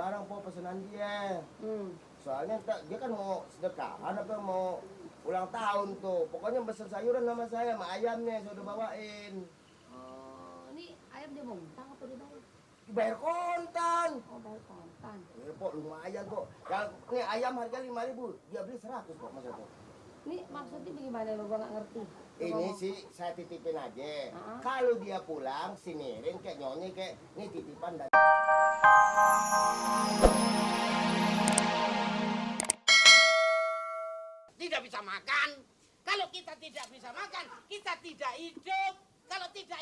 barang po pesanan dia. Soalnya dia kan mau sedekahan apa mau ulang tahun tuh. Pokoknya besar sayuran sama saya, sama ayamnya saya udah bawain. Oh, ini ayam dia mentang apa dibayar? Bayar kontan. Oh, bayar kontan. Pok lumayan kok. Yang nih ayam harga 5.000, dia beli 100 kok Mas Eko. Ini maksudnya bagaimana lo? Gua nggak ngerti. Ini sih saya titipin aja. Kalau dia pulang, si Mirin kayak Nyonya kayak ini titipan dari. Tidak bisa makan. Kalau kita tidak bisa makan, kita tidak hidup. Kalau tidak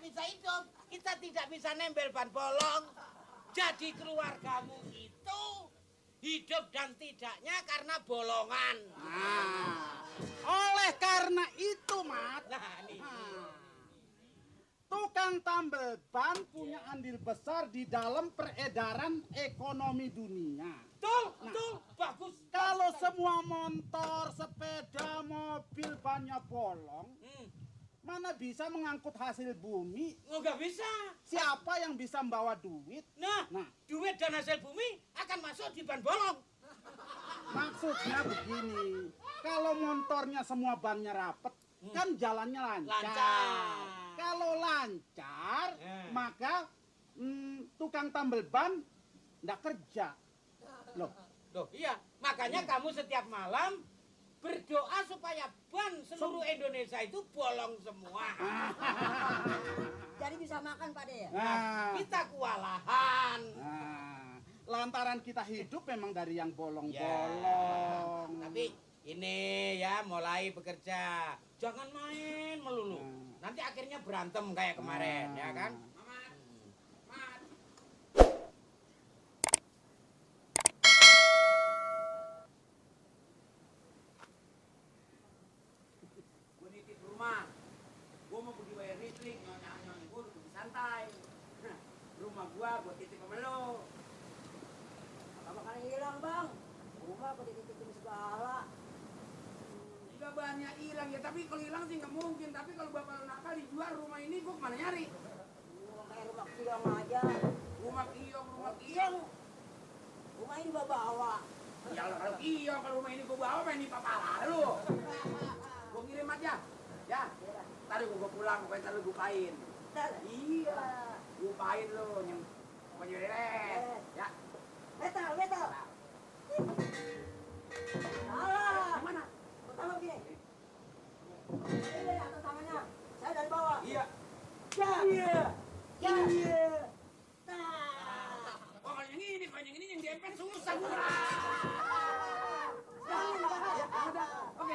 bisa hidup, kita tidak bisa nempel ban bolong. Jadi keluargamu itu hidup dan tidaknya karena bolongan. Nah, oleh karena itu, Mat. Nah, ini. Tukang tambal ban punya andil besar di dalam peredaran ekonomi dunia. Betul, bagus. Kalau semua motor, sepeda, mobil bannya bolong, mana bisa mengangkut hasil bumi? Oh, nggak bisa. Siapa yang bisa membawa duit? Nah, duit dan hasil bumi akan masuk di ban bolong. Maksudnya begini, kalau motornya semua bannya rapet, kan jalannya lancar. Kalau lancar, maka tukang tambal ban nggak kerja. Loh, iya. Makanya kamu setiap malam berdoa supaya ban seluruh Indonesia itu bolong semua. Jadi bisa makan Pak De ya? Kita kewalahan. Lantaran kita hidup memang dari yang bolong-bolong. Tapi ini ya mulai bekerja. Jangan main melulu. Nanti akhirnya berantem kayak kemarin, ya kan? Gue nitip rumah. Gue mau pergi bayar listrik, nyonya gue udah pergi santai. Rumah gue titip sama lo. Makanya hilang Bang. Rumah kok dititipin segala. Juga banyak hilang ya, tapi kalau hilang sih nggak mungkin. Tapi kalau bapak lo nakal dijual rumah ini, gue kemana nyari? Kayak rumah kiong aja. Rumah kiong. Rumah ini bawa. Ya kalau kiong, kalau rumah ini gue bawa, main di papala lu. Gue kirim aja. Ya, ntar gue pulang, pokoknya ntar lu bukain. Iya, bukain lu, yang pokoknya beres. Ya. Metal. Salah. Gimana? Pertama begini. Ini atas tangannya. Saya dari bawah. Iya. Iya. Oh, kalau yang ini yang diempet susah gue. Oke.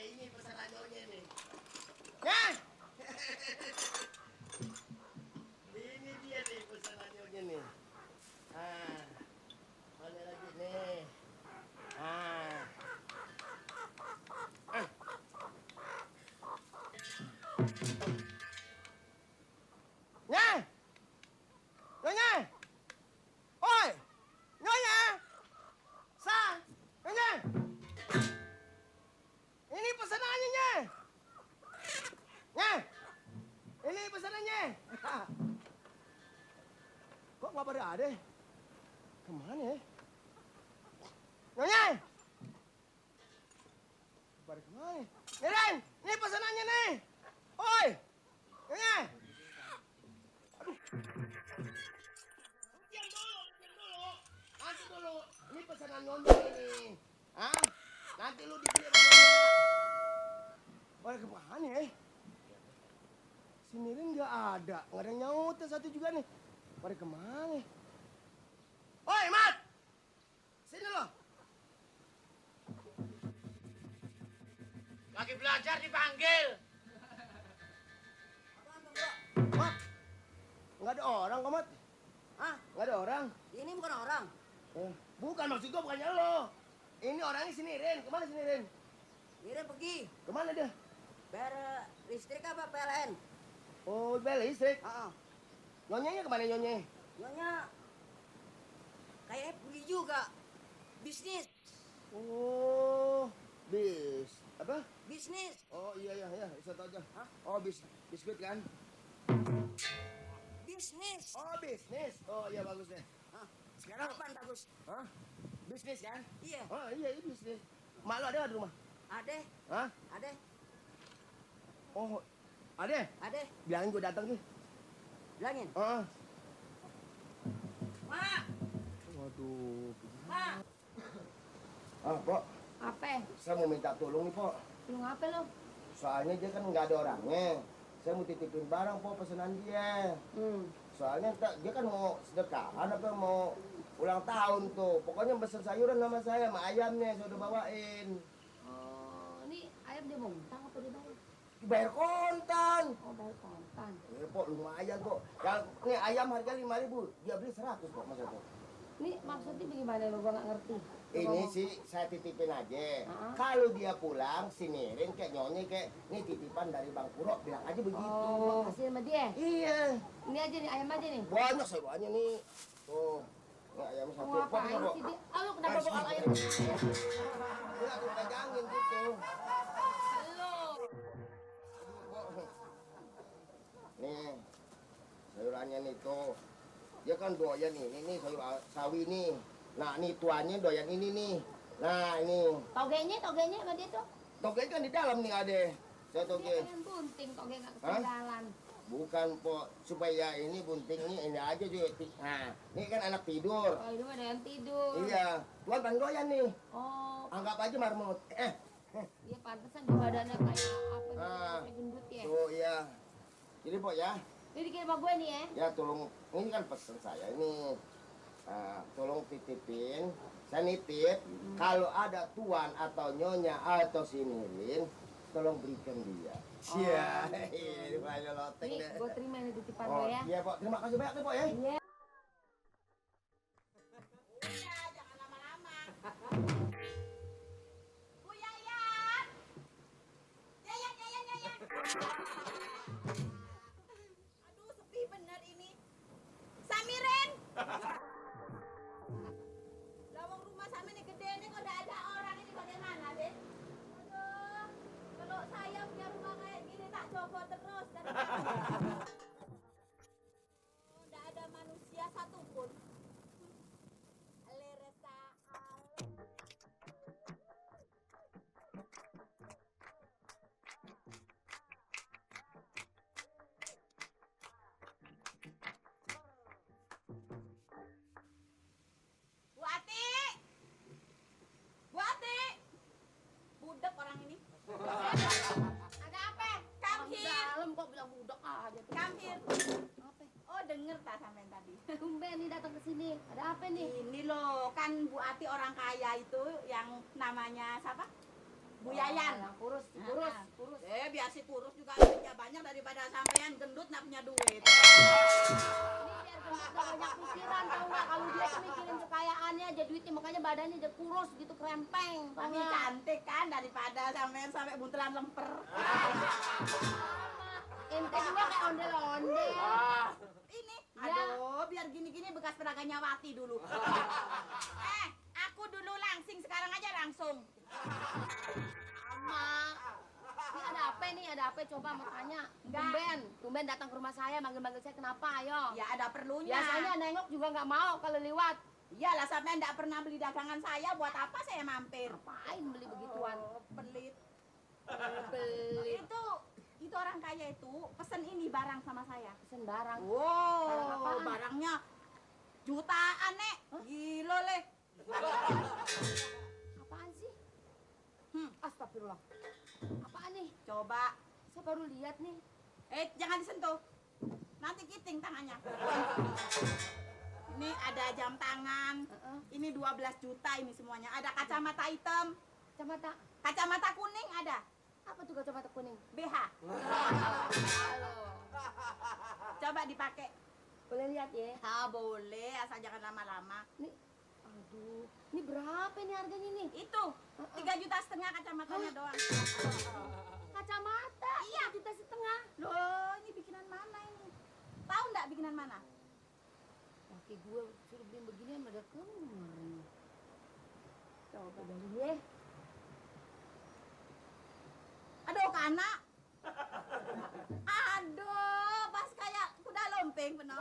Ini pesanan Nyonya nih. Ya. Ini dia nih pesanan Nyonya nih. Mana lagi nih? Nyonya! Oi! Nyonya! Nyonya! Ini pesanannya, Nye. Ini pesanannya. Kok nggak pada ada? Kemana ya? Nyonya! Pada kemana? Miren, ini pesanannya nih. Oi! Nyonya! Aduh. Diam dulu. Nanti dulu. Ini pesanan Nyonya ini. Nanti lu dibeli sama Nyonya. Pada kemana ya? Si Mirin nggak ada yang nyautin satu juga nih. Pada kemana? Oi, Mat! Sini lo. Lagi belajar dipanggil. Mat, nggak ada orang kok, Mat. Hah? Nggak ada orang. Ini bukan orang. Bukan maksud gua bukannya lo. Ini orangnya sini Ren. Kemana sini Ren? Mira pergi. Kemana dia? Bayar listrik apa PLN? Oh, bel listrik. Heeh. Nyonyanya kemana nyonya? Nyonya kayaknya pergi juga. Bisnis. Oh, apa? Bisnis. Oh iya bisa tahu aja. Hah? Oh biskuit kan? Bisnis. Oh bisnis. Oh iya bagus deh. Hah? Sekarang Apaan bagus? Hah? Bisnis kan? Iya. Oh iya bisnis. Mak lo ada nggak di rumah? Ade. Hah? Ade. Oh ada? Ade. Bilangin gue datang sih. Bilangin. Heeh. Mak. Waduh. Mak. Pok, Apa? saya mau minta tolong nih, Pok. Lu ngapa lo? Soalnya dia kan nggak ada orangnya. Saya mau titipin barang, Pok, pesanan dia. Soalnya dia kan mau sedekahan apa mau ulang tahun tuh. Pokoknya pesen sayuran sama saya, sama ayamnya saya udah bawain. Oh, ini ayam dia bontang apa dia bayar? Dibayar kontan. Oh, bayar kontan. Pok, lumayan kok. Yang nih ayam harga 5.000, dia beli 100 kok masa tuh. Ini maksudnya bagaimana lo? Gua nggak ngerti. Lu Ini ngomong. sih saya titipin aja. Ah. Kalau dia pulang, sinirin kayak nyonya kayak ini titipan dari Bang Puro, bilang aja begitu. Oh, kasih sama dia. Iya. Ini aja nih, ayam aja nih. Banyak saya banyak nih. Tuh. Ini ayam satu. Oh, apaan sih dia? Ah, lu kenapa bawa ayam? Udah aku pegangin gitu. Halo. Nih. Sayurannya nih tuh. Dia kan doyan ini sayur sawi nih. Nah, nih tuannya doyan ini nih. Nah, ini. Togenya sama dia tuh. Toge kan di dalam nih ada. Saya Dia toge. pengen bunting, toge nggak Hah? ketinggalan. Bukan, Pok. Supaya ini buntingnya ini aja juga. Nah, ini kan anak tidur. Oh, ini mah ada yang tidur. Iya. Tuan paling doyan nih. Oh, Anggap aja marmut. dia pantesan di badannya kayak apa gitu, Ah. kayak gendut ya. Tuh, iya. Jadi, Pok ya. Ini dikirim sama gue nih ya. Ya, tolong. Ini kan pesen saya ini. Tolong titipin. Saya nitip. Kalau ada tuan atau nyonya atau sinirin, tolong berikan dia. Iya. Ini banyak loteng Nih, deh. gue terima nih titipan Oh, lo ya. iya, Pok. Terima kasih banyak nih, Pok ya. Iya. Udah, jangan lama-lama. Bu Yayan. Yayan. Aduh, sepi bener ini. Samiren. Lawang rumah Sami ini gede nih, kok udah ada orang ini bagaimana, Den? Aduh, kalau saya punya rumah kayak gini tak coba terus. Nggak ada manusia satupun. Leresa Bu Ati! Bu Ati! Budek orang ini. Ada apa? Come Orang here. dalam kok bilang budak aja tuh. Come here. Apa? Oh, denger tak sampean tadi? Tumben nih datang ke sini. Ada apa nih? Ini loh, kan Bu Ati orang kaya itu yang namanya siapa? Bu Yayan. Yang kurus. Biar si kurus juga duitnya banyak daripada sampean gendut nggak punya duit. Ini biar gendut gak banyak pikiran, tau nggak? Kalau dia tuh mikirin kekayaannya aja duitnya, makanya badannya jadi kurus gitu, krempeng. Tau Tapi nggak? cantik kan daripada sampean sampai buntelan lemper. Ente juga kayak ondel-ondel. Ini, Ya. aduh, biar gini-gini bekas tenaganya Wati dulu. Aku dulu langsing, sekarang aja langsung. Ama. Ini ada apa nih? Ada apa? Coba mau tanya. Enggak. Tumben datang ke rumah saya, manggil-manggil saya kenapa? Ayo. Ya ada perlunya. Biasanya nengok juga nggak mau kalau lewat. Iyalah sampean nggak pernah beli dagangan saya, buat apa saya mampir? Ngapain beli begituan? Oh, pelit. Pelit. Itu orang kaya itu pesen ini barang sama saya. Pesen barang. Wow, Barang apaan? barangnya jutaan, Nek. Gila, Le. Apaan sih? Astagfirullah. Apaan nih? Coba. Saya baru lihat nih. Jangan disentuh. Nanti kiting tangannya. Ini ada jam tangan. Ini 12 juta ini semuanya. Ada kacamata hitam. Kacamata. Kacamata kuning ada. Apa tuh kacamata kuning? BH. Halo. Coba dipakai. Boleh lihat ya? Boleh, asal jangan lama-lama. Nih, Aduh, ini berapa ini harganya nih? Itu 3,5 juta kacamatanya doang. Kacamata, iya 1,5 juta. Loh, ini bikinan mana ini? Tahu nggak bikinan mana? Laki gue suruh beli beginian pada kemarin. Coba beli ya. Aduh, anak. Aduh, pas kayak kuda lompeng bener.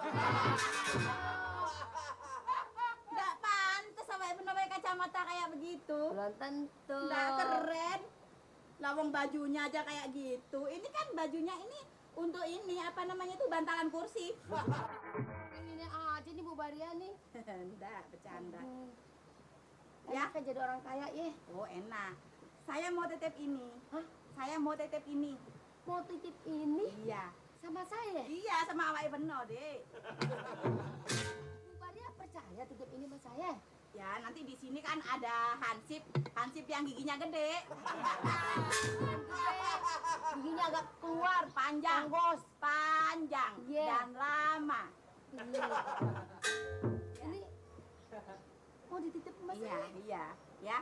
Nggak pantas sampai bener pakai kacamata kayak begitu. Belum tentu. Nggak keren. Lawang bajunya aja kayak gitu. Ini kan bajunya ini untuk ini apa namanya tuh bantalan kursi. Ini aja nih Bu Baria nih. Enggak, bercanda. Ya kan jadi orang kaya ya. Oh, enak. Saya mau titip ini. Hah? Saya mau titip ini. Mau titip ini Iya. sama saya? Iya, sama awake bener, Dek. Bu Baria percaya titip ini sama saya? Ya, nanti di sini kan ada hansip. Hansip yang giginya gede. Giginya agak keluar, Panjang. Anggos. Panjang. Iya. Dan lama. Ini mau dititip sama Iya, saya? iya. Ya.